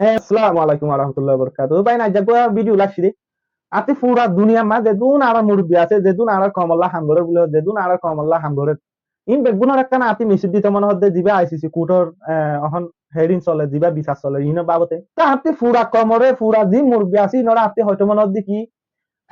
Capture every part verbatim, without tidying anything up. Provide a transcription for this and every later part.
Eh, assalamu alaikum warahmatullahi wabarakatuh. Bái, aijja uggwá video loi aiccí de. Añátti fura duniyar maze zedún añárar murubbi asé, zedún añárar koumolla ham gorer buli, zedún añárar koumolla ham gorer, in beggúnore ekkán añátti message dito mone hoódde, ziba ICC court or, eh, ehón hearing soler, ziba bisar soler, inor babote. Te añátti fura koumore, fura zin murubbi asé, inore añátti hoito mone hoódde ki,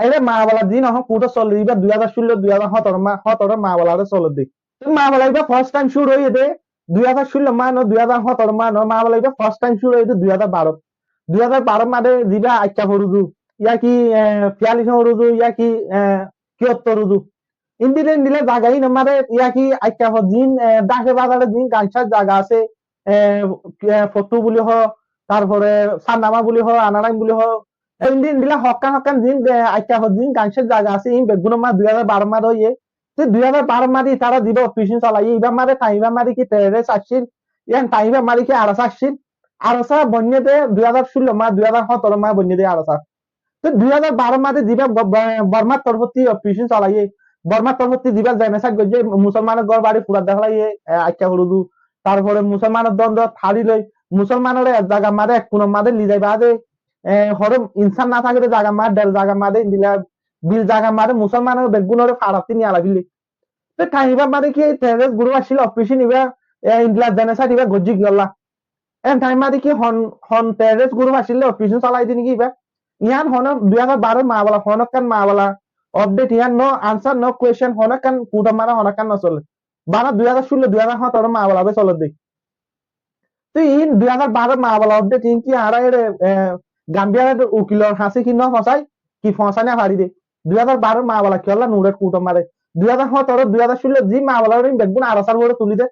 ere mamala zin ehón court ot soler, iba dui házar cúllo, dui házar hóñtoro ma-, hóñtoro mamala re soler de. Te mamala iba first time cúru óiye de dui házar cúllo ma no, dui házar hóñtoro ma no, mamala iba first time cúru óiye de dui házar baró. Dui házar baró maze ziba Aikkafor uzu, yá ki, eh, Fiyali Sóñr uzu, yá ki, eh, Kiyottor uzu. Indila, indila zaga inor maze yá ki Aikkafor zin, eh, Dháke bazare zin gansar zaga asé, eh, eh, Fottu buli hoó, tarfore Sannama buli hoó, Anarain buli hoó, Indin indila hokkán hokkán zin, eh, Aikkafor zin gansar zaga asé, in beggúnor maze dui házar baró maze óiye. Te dui házar baró maze itara ziba operation solaiye, ibar maze thaim ibar maze ki terrorist accíl, iyan thaim ibar maze ki ARSA accíl. ARSA boinne de dui házar cúllo ma, dui házar hóñtoro ma boinne de ARSA. Te dui házar baró maze ziba Bo-, Bo-, Bormar torfotti operation solaiye, Bormar torfotti ziba genocide goijje, Musolmanor gór bari furai de félaiye, eh, Aikkafor uzu, tarfore Musolmanor don don hári loi, Musolmanore ek zagar maze, ek kunor maze lizai baade, eh, horo insan no táke de zagar maze, del zagar maze, indila bil zagar maze Musolmanore beggúnore farattú niyalai félaiye. Te thaim ibar maze ki terrorist group accíl, operation iba, eh, indila genocide iba goijje kiyólla? En thaim maze ki hon, hon terrorist group accíl de operation solai de niki iba? Iyan hono dui házar baró mamala, hono ekkán mamala update, iyan no answer, no question, hono ekkán court or maze hono ekkán no soler. Bana dui házar cúllo, dui házar hóñtoro mamala be soler de. Te in dui házar baró mamala update in ki añára ere, eh, Gambia re ukilor hañsé ki no foñsai, ki foñsai no fari de. Dui házar baró mamala kiyólla no urer court or maze? Dui házar hóñtoro, dui házar cúllo zin mamala urer in beggún ARSA r uore tuli der.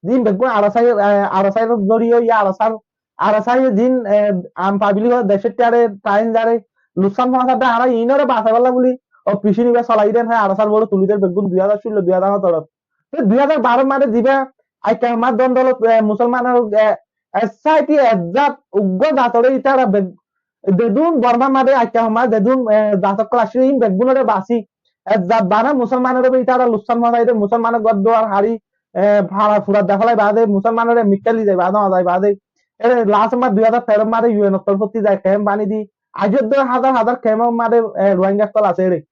Zin beggún ARSA, eh, ARSA r zoriya, yá ARSA, ARSA ye zin, eh, am public or decór tiyare, taim zare, luksan foñsai de, añára inore basaibolla buli operation iba solai de, hé ARSA r uore tuli der beggún dui házar cúllo, dui házar hóñtoro. Te dui házar baró maze ziba Aikkafor maze don dolot, eh, Musolmanor, eh, S I T S zat uggwá zatore itara be-, zedún Bormar maze Aikkafor maze zedún, eh, zat okkol accíl, in beggúnore basi. S zat bana Musolmanore be itara luksan foñsai de, Musolmanor gór duar hári, eh, fara furai de félai baade, Musolmanore mikká lizai baade, no zai baade. Ere last maze dui házar tero maze U N or torfotti zai camp bani di. Aijjó de házar házar camp or maze, eh, Rohingya okkol asé ere.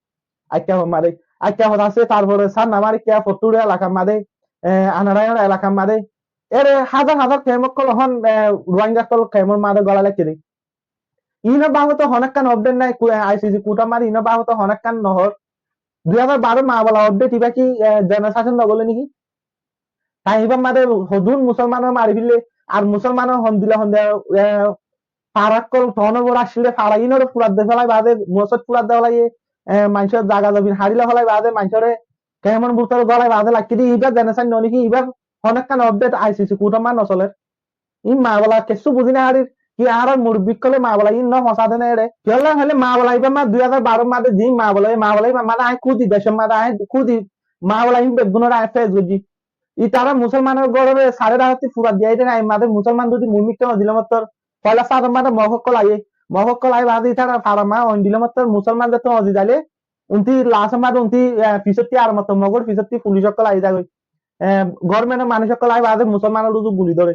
Aikkafor maze, Aikkafor asé, tarfore Sannamar ikka Fottur elakar maze, eh, Anarain elakar maze, ere házar házar camp okkol ehón, eh, Rohingya okkol camp or maze golai raikké de. Inor babote hono ekkán update nai, ku-, eh, I C C court or maze inor babote hono ekkán no hoór. Dui házar baró mamala update iba ki, eh, genocide no golle niki? Thaim ibar maze hodún Musolmanore mari félaiye, ar Musolmanore hondilla hondilla, eh, fara okkol town or uore accíl de, fara inore furai de félai baade, mosót furai de félaiye, eh, maincór zaga zobin hári loi félai baade, maincóre camp or bútore golai baade raikké de, iba genocide no niki? Ibar hono ekkán update I C C court or maze no soler. In mamala kessú buzi no farir, ki añárar murubbi okkole mamala in no foñsai de na ere? Kiyólla hoile mamala ibar maze dui házar baró maze zin mamala, mamala ibar maze añí kúdi decór maze añí kúdi mamala in beggúnore añí face goijjí. Itara Musolmanor górore sare rahátti furai diya de, añí maze Musolman zodi muúmikká no dile mottor, foila sar maze Mog okkol aiye, Mog okkol ai baade itara fara maze oin dile mottor Musolman zeto no zi zaile, unti last maze unti, eh, fisotti ar mottor Mogor fisotti pulic okkol ai zagoi. Eh, government or manúic okkol ai baade Musolmanor uzu guli dóre.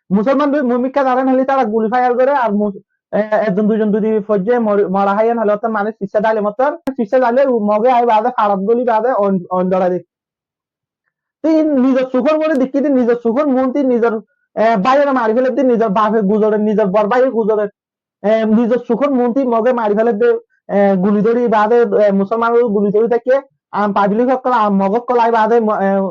Musolman zodi muúmikká zaren hoile tara guli fire gore, ar mus-, eh, ekzon duizon zodi foijje mori-, mora háiyen hoile ottór manúic fissá zaile mottor, fissá zaile u-, Moge ai baade farat goli baade oin, oin dórai de. Te in nizor sukor uore dekí de, nizor sukor muúnti nizor, eh, báiyore mari féle de, nizor bafe guzore, nizor bor báiye guzore. Eh, nizor sukor muúnti Moge mari féle de, eh, guli dóri baade, eh, Musolmanore guli dóri táikke, am public okkol, am Mog okkol ai baade, mo-, eh,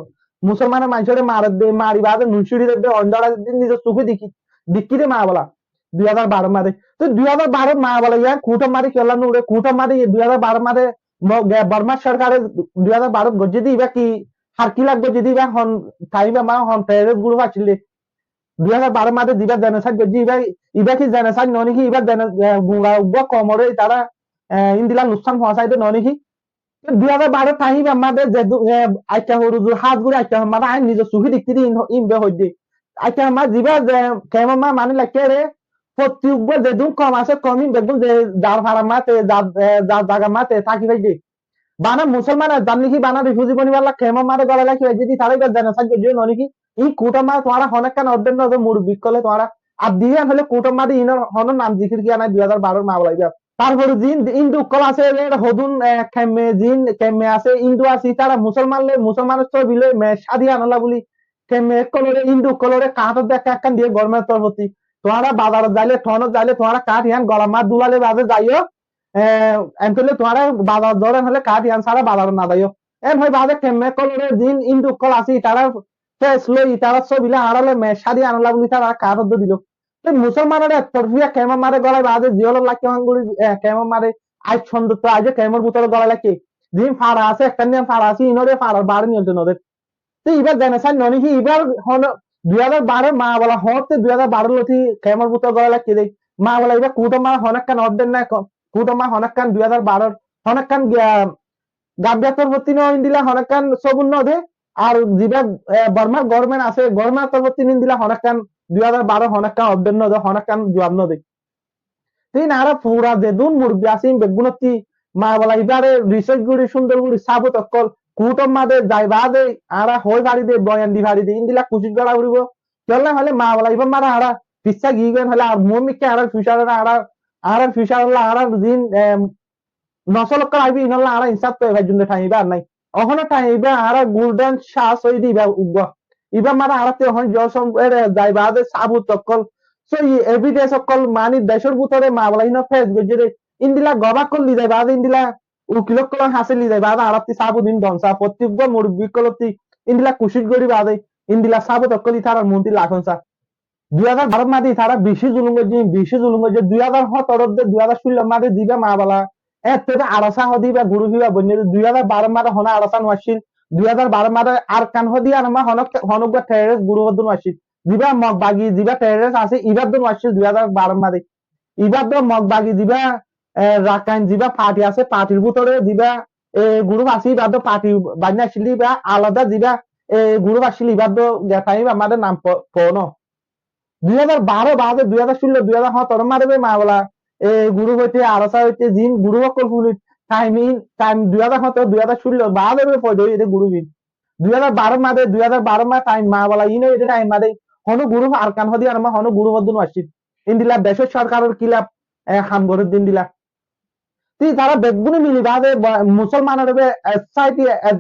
Musolmanor maincóre mare de, mari baade nun cúri de, oin dórai de, nizor suke dekí, dekí de mamala. Dui házar baró maze. Te dui házar baró mamala iyan court or maze kiyólla no urer, court or maze iye dui házar baró maze Mo-, ge-, Bormar sorkare dui házar baró goijje de iba ki, har ki lage goijje de iba, hon thaim ibar maze hon terrorist group accíl de. Dui házar baró maze ziba genocide goijje iba, iba ki genocide no niki? Iba geno-, eh, gura uggwá koumore itara, eh, indila luksan foñsai de no niki? Te dui házar baró thaim ibar maze ze du-, eh, Aikkafor uzu hás gori Aikkafor maze añí nizor suke dekí de in, in be hoijje. Aikkafor maze ziba ze camp or maze manúic raikké de, fottí uggwá zedún koum asé, koum in beggún ze zar farar maze, zar, eh, zar zagar maze táki faijje. Bana Musolman ar zar niki bana refugee boni balla camp or maze golai rakí faijje de, tara iba genocide goijje no niki? In court or maze tuáñra hono ekkán update no do, murubbi okkole tuáñra Ar diyán hoilé kuthór mazé inor honó nam zikir kiya nái dui házar baror mamela ibá. Tarfore zin Hindu ókkol asé, e hodún, e, kemme zin, kemme asé, Hindu asé, tará Musolman loi, Musolmanor sóbi loi, me cádi anolla buli, kemme ókkolore, Hindu ókkolore kaáñt de ekkán ekkán diyé gormentor torfótti. Tuáñra bazarot zaile, thaunot zaile, tuáñra kaáñt yián golar mazé dulai loi baade zaiyó, e, entóile tuáñra bazarot zoren hoilé kaáñt yián sára bazarot no zaiyó. En hoi baade kemme ókkolore zin Hindu ókkol asé, tará fes loi, tará sóbi loi, añára loi me cádi anolla buli tará kaáñt de dilo. Te Musolmanore ek torfiya kemor mazé golai baade, ziyólot lakke hanguri, e, kemor mazé, aij sondotto aijjó kemor bútore golai lakke. Zin fara asé, ekkán diyan fara asé, inore farar baáre niyonton no der. Te ibá genocide no né, ki ibá hono dui házar baror mamela hoótte dui házar baror loti kemor bútore golai lakke de. Mamela ibá kuthór mazé honó ekkán update nái, ko-, kuthór mazé honó ekkán dui házar baror, honó ekkán giya, Gambia torfótti no indila honó ekkán sobut no de, ar zibá, e, Bormar government asé, government torfótti no indila honó ekkán dui házar baror honó ekkán update no de, honó ekkán zuab no de. Te añára fura zedún murubbi asé, in beggúnotti mamela ibáre research gori, cúndor gori, sabut ókkol, kuthór mazé zai baade, añára hoi fari de, boyan di fari de, indila kucíc gora foribo. Kiyólla hoilé mamela ibár mazé añára fissá giyí goi hoilé ar muúmikká añárar future, añárar, añárar future olla añárar zin, e, nosol ókkol aibo, inolla añára insaf fai faijjum de thaim ibá ar nái. Ehóno thaim ibá añára golden chance óiye de ibá uggúa. Ibár mazé añárattú ehón josom ere zai baade sabut ókkol, sóiyi evidence ókkol mani decór bútore mamela inor fes goijjé de. Indila gobá ókkol li zai baade, indila ukil ókkolor hañsé li zai baade añárattú sabut in don sa. Fottí uggúa murubbi ókkolottú indila kucíc gori baade, indila sabut ókkol itarar muúntu lafon sa. Dui házar baror mazé itará beci zulum goijjé, beci zulum goijjé. Dui házar hótorot de dui házar cúllor mazé zibá mamela, ette de ARSA hoó de ibá group ibá boinné de, dui házar baror mazé honó ARSA no accíl. Dui házar baror mazé Arkan hoó de iyan mazé honó, honó uggúa terrorist group hoó de no accíl. Zibá Mog bagi, zibá terrorist asé, ibá de no accíl dui házar baror mazé. Ibá de Mog bagi zibá, e, Rakhine zibá party asé, partyr bútore zibá, e, group asé, ibá de party bainné accíl de, ibá alada zibá, e, group accíl, ibá de geta ibá mazé nam po-, pono. Dui házar baró baade dui házar cúllo, dui házar hótoror mazé be mamela, e, group óite, ARSA óite, zin group ókkol fuli, time in, time dui házar hótoro, dui házar cúllo baade be foida óiye de group in. Dui házar baró mazé, dui házar baró mazé time mamela in óiye de time mazé, honó group Arkan hoó de iyan mazé honó group hoó de no accíl. Indila decór sorkaror kilaf, e, ham gorer de indila. Te tará beggúne mili baade ba-, Musolmanore be, e, society, e,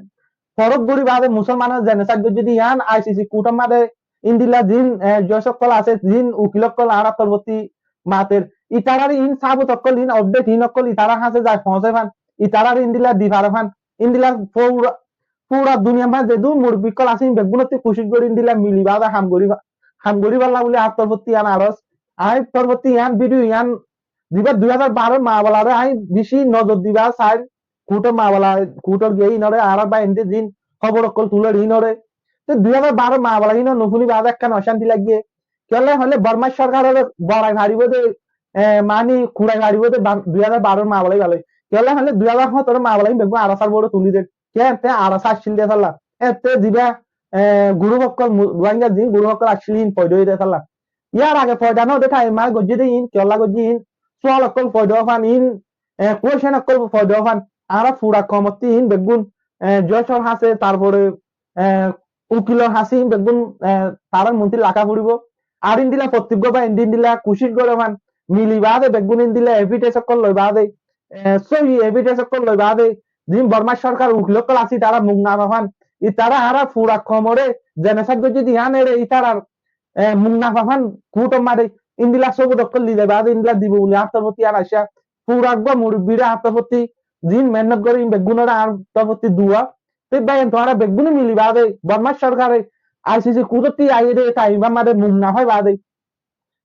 forok gori baade Musolmanore genocide goijjé de iyan ICC kuthór mazé indila zin, e, judge ókkol asé, zin ukil ókkol añárar torfótti mater. Itarare in sabut ókkol, in update in ókkol itarar hañsé zai foóñsai fan, itarare indila di fare fan, indila fura, fura duniyar mazé zedún murubbi ókkol asé, in beggúnottú kucíc gori indila mili baade ham gori ba-, ham gori balla buli añár torfótti iyan aros, añár torfótti iyan video iyan Zibá dui házar baró mamela re añí beci nozor diba sair, kuthor mamela, kuthor giyé inore añárar bái ende din hóbor okkol tuler inore. Te dui házar baró mamela ino nufuni bade ekkan ocanti lagge. Kiyólla hoile Bormar sorkarore gorai faribo de, e, mani kurai faribo de ba-, dui házar baró mamela ibá loi. Kiyólla hoile dui házar hótoro mamela in beggún ARSA r bore tuli der. Kiyólla te ARSA accil de salla. E te zibá, e, group okkol mu-, Rohingya zin group okkol accil in foida oide salla. Yar age foida no de thaim ma gojje de in, kiyólla gojje in, sual okkol foida ofan in, e, question okkol foida ofan. Añára fura komotti in beggún, e, judge or hase, tarfore, e, ukil or hase in beggún, e, tarar munti laka foribo. Ar indila fottiggo ba indi indila kucic gore fan, mili bade beggún indila evidence okkol loi bade, e, sohi evidence okkol loi bade, zin Bormar sorkar ukil okkol asi tara muk na fafan, itara añára fura komore genocide gojje de iyan ere itarar e, muk na fafan kuthor made indila sobut okkol lizai bade indila dibo buli añár torfótti iyan aca. Fura gua murubbire añár torfótti zin mehnot gore in beggúnore añár torfótti dua. Te bái, tuáñra beggúne mili bade Bormar sorkare ICC kuthótti aiye de thaim ibá made muk na fai bade,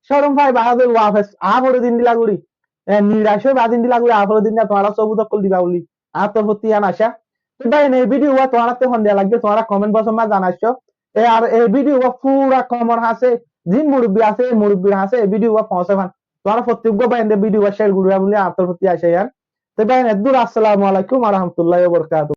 corom fai bade wafes a fore de indila gori, e, nirac oi bade indila gori a fore de indila tuáñra sobut okkol diba buli añár torfótti iyan aca. Te bái, e video wa tuáñratte hon diya lagge, tuáñra comment box or maze zanaiso. E ar e video wa fura komor hase, zin murubbi ase, e murubbir hase e video wa foóñsai fan. Tuáñra fottiggo bái ende video wa share goriba buli añár torfótti aca iyan. Te bái, eddur, assalamu alaikum wa rahmatullahi wa barakatuhu.